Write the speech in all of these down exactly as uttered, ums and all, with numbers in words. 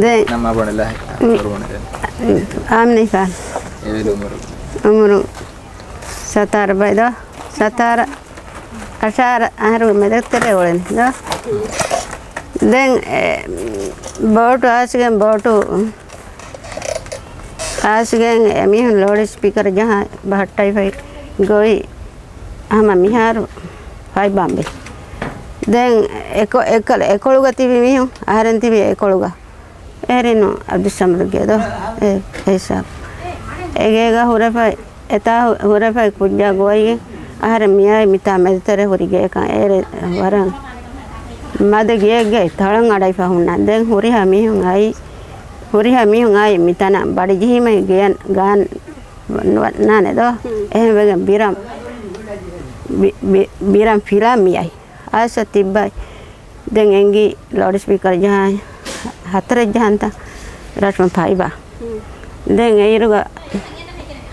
ދެން ނަމާ ބޮނެލާ މި-، އުރުމުން ދެން. އާމިނާ އިފާން. އެވެލު އުމުރު. އުމުރު ސަތާރަ ބައި ދޯ. ސަތާރަ އަށާރަ އަހަރުގެ މެދަތެރޭ އުޅެނީ ދޯ. ދެން އެ، ބޯޓު އާސިގެން ބޯޓު އާސިގެން އެމީހުން ލޯޑް ސްޕީކަރ ޖަހާ ބަހައްޓައިފައި ގޮތް ހަމަ މިހާރު ފައިބާން ބި. ދެން އެކޮ-، އެކަލަ-، އެކޮޅުގަ ތިބި މީހުން، އަހަރެން ތިބި އެކޮޅުގަ. އެހެރީނު އަބްދުއްސަމަދު ގޭ ދޯ. އެ، އެ ހިސާބު. އެ ގޭގަ ހުރެފައި، އެތާ ހު-، ހުރެފައި ކުއްޖާ ގޮވައިގެން އަހަރެން މިއާއި މިތާ މެދުތެރެ ހުރި ގޭކަން އޭރެ ވަރަށް މަދު ގެއެއްގައި ތަޅަން އަޑައިފަ ހުންނަ. ދެން ހުރިހާ މީހުން އައި، ހުރިހާ މީހުން އައި މިތަނަށް ބަޑިޖެހީމައި ގެޔަށް ގާން ނުވަންނާނެ ދޯ. އެހެން ވެގެން ބިރަން، ބި-، ބި-، ބިރަން ފިލާ މިއައި. އާސަ ތިއްބައި. ދެން އެނގި ލޯޑް ސްޕީކަރ ޖަހާ ހަތަރެއް ޖަހަންތަ ރަށުން ފައިބާ. ދެން އެއިރުގަ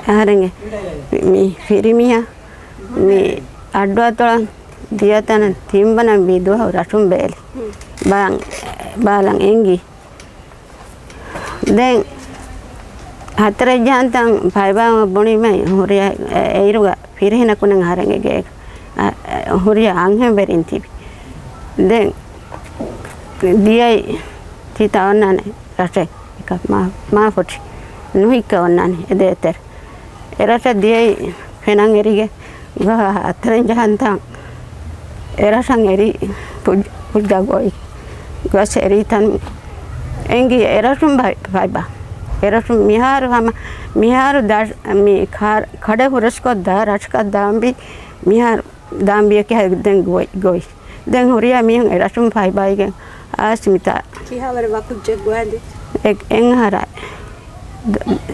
އަހަރެންގެ މި ފިރިމީހާ މި އައްޑުއަތޮޅަށް ދިޔަތަނަށް ތިންވަނަ ވީ ދުވަހު ރަށުން ބޭލި. ބާ-، ބާލަން އެނގި. ދެން ހަތަރެއް ޖަހަންތަން ފައިބާ ބުނީމައި ހުރިހާ އެ-، އެއިރުގަ ފިރިހެނަކުނެއް އަހަރެންގެ ގޭގަ، އަ، އަ، ހުރިހާ އަންހެންވެރިން ތިބި. ދެން ދިޔައީ ތިތަ އޮންނާނެ ރަށެއް. އެކަ މާ-، މާފޮޓި ނުހިއްކަ އޮންނާނެ އެ ދޭތެރެ. އެ ރަށަށް ދިޔައީ ފެނަން އެރިގެ ގަހަ ހަތަރެން ޖަހަންތަން އެ ރަށަށް އެރި ކުއް-، ކުއްޖާ ގޮވައި ގޮސް އެރީތަން އެނގި އެ ރަށުން ބައި-، ފައިބާ. އެ ރަށުން މިހާރު ހަމަ، މިހާރު ދާ-، މި ކާ-، ކަޑަ ހުރަސްކޮށް ދާ ރަށަކަށް ދާންބީ މިހާރު ދާންބިޔަކީ ދެން ގޮވައި، ގޮވައި. ދެން ހުރިހާ މީހުން އެ ރަށުން ފައިބާއިގެން އާސްމިތާ. ކިހާވަރެއް ވަކުއްޖެއް ގޮވަންދި؟ އެ-، އެއްއަހަރާ.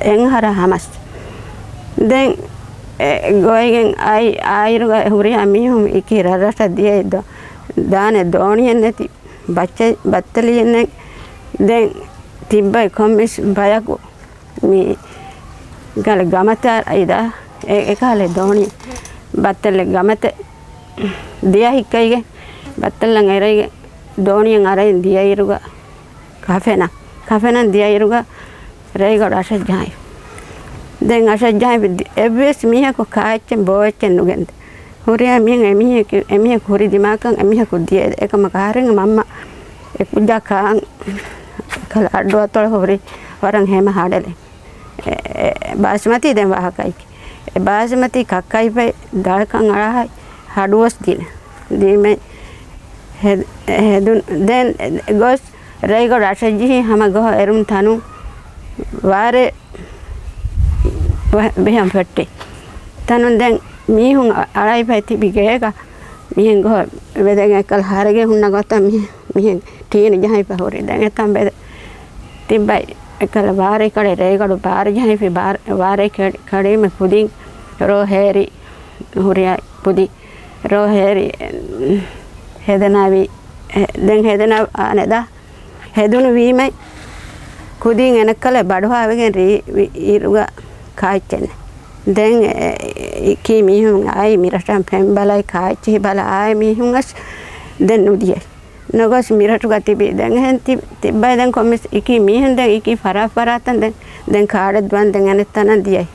އެއްއަހަރާ ހަމަސް. ދެން އެ ގޮވައިގެން އައި-، އާއިރުގަ ހުރިހާ މީހުން އިކި ރަށްރަށަށް ދިޔައި ދޯ-، ދާނެ ދޯނިއެއް ނެތި ބައްޗެ-، ބައްތަލިއެއް ނެތް. ދެން ތިއްބައި ކޮންމެސް ބަޔަކު މި ގަލަ ގަމަތާ އައިދާ އެ-، އެކަހަލެ ދޯނި ބައްތަލެއް ގަމަތެއް ދިޔަ ހިއްކައިގެ ބައްތަލަށް އެރައިގެ ދޯނިއަށް އަރައިން ދިޔައިރުގަ ކަފެނަ، ކަފެނަން ދިޔައިރުގަ ރޭގަޑު އަށަށް ޖަހައި. ދެން އަށަށް ޖަހައި އެއްވެސް މީހަކު ކާއެއްޗެއް ބޯއެއްޗެއް ނުގެންދެ. ހުރިހާ މީހެއް އެމީހެކު، އެމީހަކު ހުރި ދިމާކަށް އެމީހަކު ދިޔަ އެކަމަކު އަހަރެންގެ މަންމަ އެ ކުއްޖާ ކާން ކަލަ އައްޑު އަތޮޅަށް ހުރި ވަރަށް ހެމަ ހަޑެލެ. އެ، އެ، ބާސްމަތީ ދެން ވާހަކައިގެ. އެ ބާސްމަތީ ކައްކައިފައި ދަޅަކަން އަޅާހައި ހަޑުވަސް ދިން. ދީމެ ހެ-، ހެދުން ދެން ގޮސް ރޭގަޑު އަށަށްޖެހި ހަމަ ގޮހަށް އެރުން ތަނުން ވާރޭ ވަ-، ބެހެން ފެއްޓި. ތަނުން ދެން މީހުން އަ-، އަޅައިފައި ތިބި ގޭގަ މިހެން ގޮހަށް ވެދެގެން އެކަލަ ހަރެގެ ހުންނަ ގޮތަށް މި-، މިހެން ޓީނު ޖަހައިފަ ހުރި. ދެން އެތަން ވެދެ ތިއްބައި އެކަލަ ވާރޭ ކަޅޭ ރޭގަޑު ބާރަ ޖަހައިފި ބާރ-، ވާރޭ ކެ-، ކަޅީމެ ކުދިން ރޯ ހޭރި ހުރިއައި ކުދި ރޯ ހޭރި ހެދެނާވީ، ހެ-، ދެން ހެދެނާ އާނެދާ ހެދުނު ވީމައި ކުދިން އެނެއްކަލެ ބަޑުހާވެގެން ރީ-، ވި-، އިރުގަ ކާއެއްޗެއް ނެ. ދެން އެ-، އެ-، އެކި މީހުން އާއި މިރަށަށް ފެން ބަލައި ކާއެއްޗިހި ބަލަ އާއި މީހުން އަސް ދެން ނުދިޔައި. ނުގޮސް މިރަށުގަ ތިބި ދެން އެހެން ތި-، ތިއްބައި ދެން ކޮންމެސް އިކި މީހުން ދެން އިކި ފަރާތް ފަރާތަށް ދެން، ދެން ކާޑެއް ދުވަން ދެން އަނެއް ތަނަށް ދިޔައި.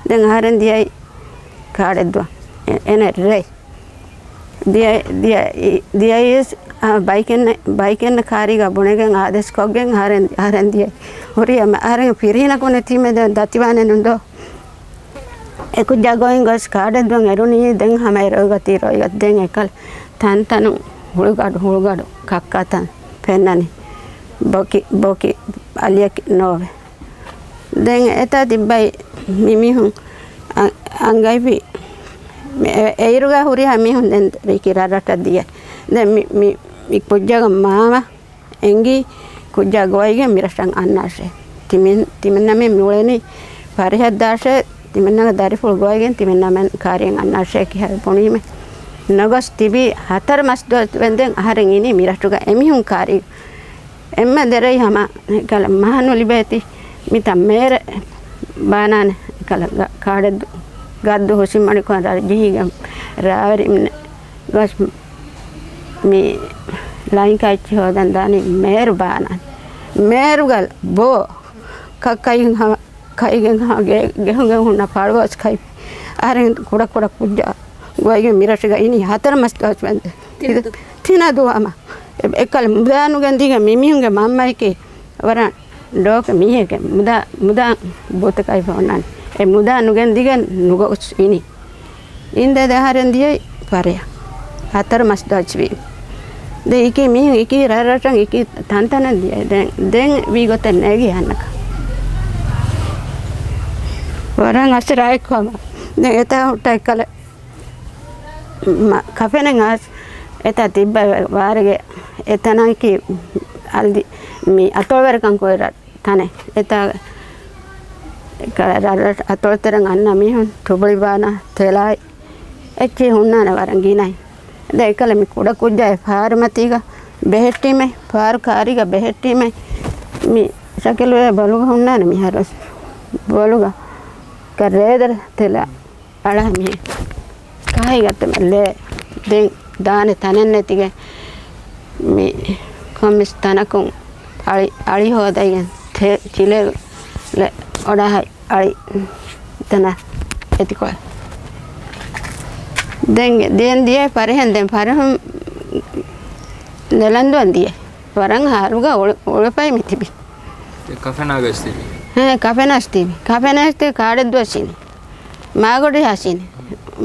ދެން އަހަރެން ދިޔައި ކާޑެއް ދުވަން. އެ-، އެނެއް ރޭ. ދިޔަ-، ދިޔަ-، ދިޔައީސް، އާ، ބައިކެއްނެ-، ބައިކެއްނެ ކާރީގަ ބުނެގެން އާދޭސް ކޮށްގެން އަހަރެން، އަހަރެން ދިޔައީ. ހުރި އަމަ-، އަހަރެން ފިރިހެނަކު ނެތީމެ ދެން ދަތިވާނެ ނުދޯ. އެކުއްޖާ ގޮތް ގޮސް ކާޑެއް ދުވަން އެރުނީ ދެން ހަމަ އެރޮއިގަތީ ރޮއިގަ ދެން އެކަލް ތަންތަނު ހުޅުގަޑު ހުޅުގަޑު ކައްކާތަން ފެންނަނީ. ބޮކި، ބޮކި އަލިޔަކި ނޯވެ. ދެން އެތާ ތިއްބައި މި މީހުން އަ-، އަނގައިފި އެ-، އެއިރުގަ ހުރިހާ މީހުން ދެން ރީކި ރަށްރަށަށް ދިޔަ. ދެން މި، މި، މި ކުއްޖާގެ މާމަ އެނގި ކުއްޖާ ގޮވައިގެން މިރަށަށް އަންނާށޭ. ތިމެން-، ތިމެންނަމެން މިއުޅެނީ ފަރިހަށްދާށޭ، ތިމެންނަގެ ދަރިފުޅު ގޮވައިގެން ތިމެންނަމެން ކާރިއަށް އަންނާށޭ ކިހާ ބުނީމެ. ނަގަސް ތިބީ ހަތަރު މަސް ދުވަސް ވެންދެން އަހަރެން އިނީ މިރަށުގަ އެމީހުން ކާރި. އެންމެ ދެރައި ހަމަ ކަލަ މަހަ ނުލިބޭތި މިތަ މޭރެ ބާނާނެ ކަލަ ގަ-، ކާޑެއް ގައްދު ހުސިމަނިކޮން ރަޖިހީގެ ރާވެރި ގޮސް މި ލައިން ކާއެއްޗި ހޯދަން ދާނީ މޭރު ބާނާން. މޭރުގަ ބޯ ކައްކައިގެން ހަމަ، ކައިގެން ހަމަ ގެ-، ގެހުން ގެހުން ހުންނަ ފަޅުވަސް ކައި. އަހަރެން ކުޑަ ކުޑަ ކުއްޖާ ގޮވައިގެން މިރަށުގަ އިނީ ހަތަރު މަސް ދުވަސް ވަންދެ. ތިނަދޫ. ތިނަދޫ ހަމަ. އެ-، އެކަލަ މުދާ ނުގެންދީގެން މި މީހުންގެ މަންމައެކޭ ވަރަށް ޑޯކެ މީހެކެ މުދާ، މުދާ ބޫތަކައި ފައޮންނާނެ. އެ މުދާ ނުގެންދިގެން ނުގޮސް އިނީ. އިނދެ ދެ އަހަރެން ދިޔައީ ފަރެއް. ހަތަރު މަސް ދުވަސްވީ. ދެ އިކީ މީހުން އިކީ ރަށްރަށް އިކީ ތަންތަނަށް ދިޔައީ. ދެން، ދެން ވީ ގޮތެއް ނޭގި އަންނަކަ. ވަރަށް އަސަރާއެއް ކޮމަ. ދެން އެތާ ހުއްޓައި ކަލެ މަ-، ކަފެނެއް އަސް އެތާ ތިއްބަ ވާރެގެ އެތަނަކީ އަލްދި މި އަތޮޅުވެރިކަން ކުރި ތަނެއް. އެތާ ކަ-، ރަށް، ރަށް އަތޮޅުތެރެން އަންނަ މީހުން ތުބުޅި ބާނާ ތެލާއި އެއްޗިހި ހުންނާނެ ވަރަށް ގިނައި. ދެ އެކަލަ މި ކުޑަ ކުއްޖާ އެ ފާރުމަތީގަ ބެހެއްޓީމެ، ފާރު ކާރީގަ ބެހެއްޓީމެ މި ޝަކިލުވެ ބޮލުގަ ހުންނާނެ މިހާރު ވެސް. ބޮލުގަ ކަ ރޭދަރ ތެލާ. އަޅާ މީ ކާހި ގަތަމެ ލޭ. ދެން ދާނެ ތަނެއް ނެތިގެ މި ކޮންމެސް ތަނަކުން އަޅި، އަޅި ހޯދައިގެން ތެ-، ޗިލޭ ލެ އޮޑާހައި އަޅި ތަނަ އެތިކޮޅެ. ދެން، ދެން ދިޔަ ފަރިހަން، ދެން ފަރިހަން ނެލަންދުއަން ދިޔަ. ވަރަށް ހާލުގަ އުޅެ-، އުޅެފައި މި ތިބި. ކަފެނާގަސް ތިބި. ހެ، ކަފެނާސް ތިބި. ކަފެނާސް ތި ކާޑެއް ދުވަސް އިނީ. މާގޮޑި ހާސިނި.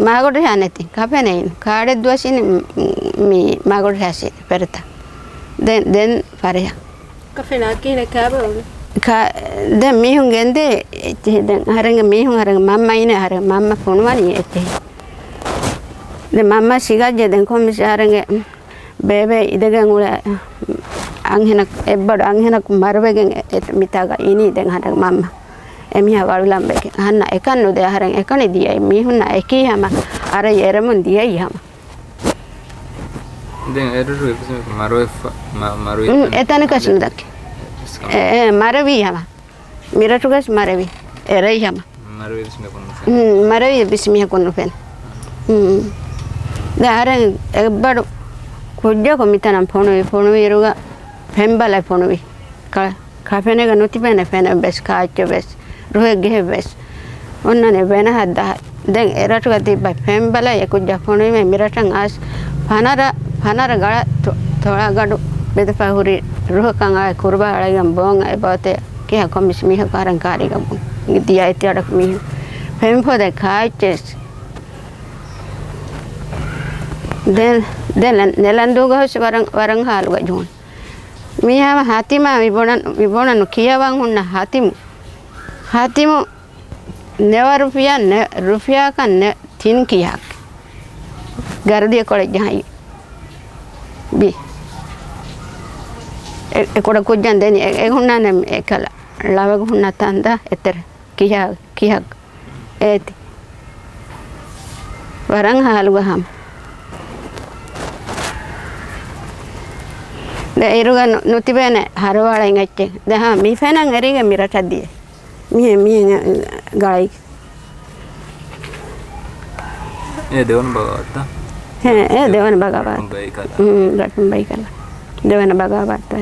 މާގޮޑި ހާނެތި. ކަފެނެއިން. ކާޑެއް ދުވަސް އިނީ މި މާގޮޑި ހާސިނި ފެރަތަ. ދެން، ދެން ފަރިހަ. ކަފެނާ ކިހިނެއް ކާބަ ވަނީ؟ ކާ-، ދެން މީހުން ގެންދޭ އެއްޗެހި ދެން. އަހަރެންގެ މީހުން އަހަރެންގެ މަންމަ އިނޭ އަހަރެން މަންމަ ފޮނުވަނީ އެއްޗެހި. ދެން މަންމަ ސިގައްޖެ ދެން ކޮންމެސް އަހަރެންގެ ބޭބެ އިދެގެން އުޅޭ އަންހެނަކު، އެއްބަޑު އަންހެނަކު މަރުވެގެން އެ-، އެ-، މިތާގަ އިނީ ދެން ހަނދަ މަންމަ. އެމީހާ ވަޅުލަނބެގެ އަހަންނަށް އެކަން ނުދޭ އަހަރެން އެކަނި ދިޔައީ މީހުންނަށް އެކީ ހަމަ އަރައި އެރެމުން ދިޔައީ ހަމަ. ދެން އެރުރު އެބިސްމެ މަރުވެފަ-، މަ-، މަރުވި އުން، އެތަނަކަސް ނުދައްކެ. އެ-، އެ، މަރެވީ ހަމަ. މިރަށުގަސް މަރެވި. އެރައި ހަމަ. މަރެވި އެބިސްމެ ކޮން ނުފެން. ހުން، މަރެވި އެބިސް މީހަކު ނުފެން. ހުން. ދެ އަހަރެން އެއްބަޑު ކުއްޖަކު މިތަނަށް ފޮނުވި، ފޮނުވިއިރުގަ ފެންބަލަ ފޮނުވި. ކަ-، ކަފެނެގަ ނުތިބޭނެ ފެނެއް ވެސް، ކާއެއްޗެއް ވެސް، ރުހެއް ގެހެއް ވެސް. އޮންނަނެ ވެނަހަށް ދަހަ. ދެން އެރަށުގަ ތިއްބަ ފެންބަލަ އެ ކުއްޖާ ފޮނުވީމެ މިރަށަށް އައިސް ފަނަރަ، ފަނަރަ ގަޅަ ތޮ-، ތޮޅާގަޑު ބެދެފަ ހުރި ރުހަކަށް އާ ކުރުބާ އަޅައިގެން ބޯން އެބައޮތޭ ކިހާ ކޮންމެސް މީހަކު އަހަރެން ކާރީގަ ދިޔަ އެތިއަޑަކު މީހުން ފެން ފޮދެ ކާއެއްޗެސް. ދެން، ދެން ނެލަންދޫގަ ހުސް ވަރަށް، ވަރަށް ހާލުގަ ޖޫން. މީހާ ހާތިމާ މި ބުނަން، މި ބުނަން ކިޔަވަން ހުންނަ ހާތިމު. ހާތިމު ނެވަ ރުފިޔާ، ނެ-، ރުފިޔާކަން ނެ-، ތިން ކިޔާ. ގަރުދިޔަ ކޮޅެއް ޖަހައި. ބި. އެ، އެ ކުޑަ ކުއްޖަން ދެނީ، އެ، އެ ހުންނާނެ އެކަލަ. ޅަވަގު ހުންނަ ތަންދާ އެތެރެ. ކިހާ، ކިހާ. އޭތި. ވަރަށް ހާލުގަ ހަމަ. ދެ އިރުގަ ނު-، ނުތިބޭނެ ހަރުވާޅެއް އެއްޗެއް. ދެ ހަމަ މި ފެނަން އެރީގެ މި ރަށަށް ދިޔަ. މިހެން، މިހެން ގަޅައި. އެ ދެވަނަ ބަގާވާތްތަ؟ ހެ، އެ ދެވަނަ ބަގާވާތް. ރަކުން ބައިކަލަ. ހުން، ރަކުން ބައިކަލަ. ދެވަނަ ބަގާވާތްތަ.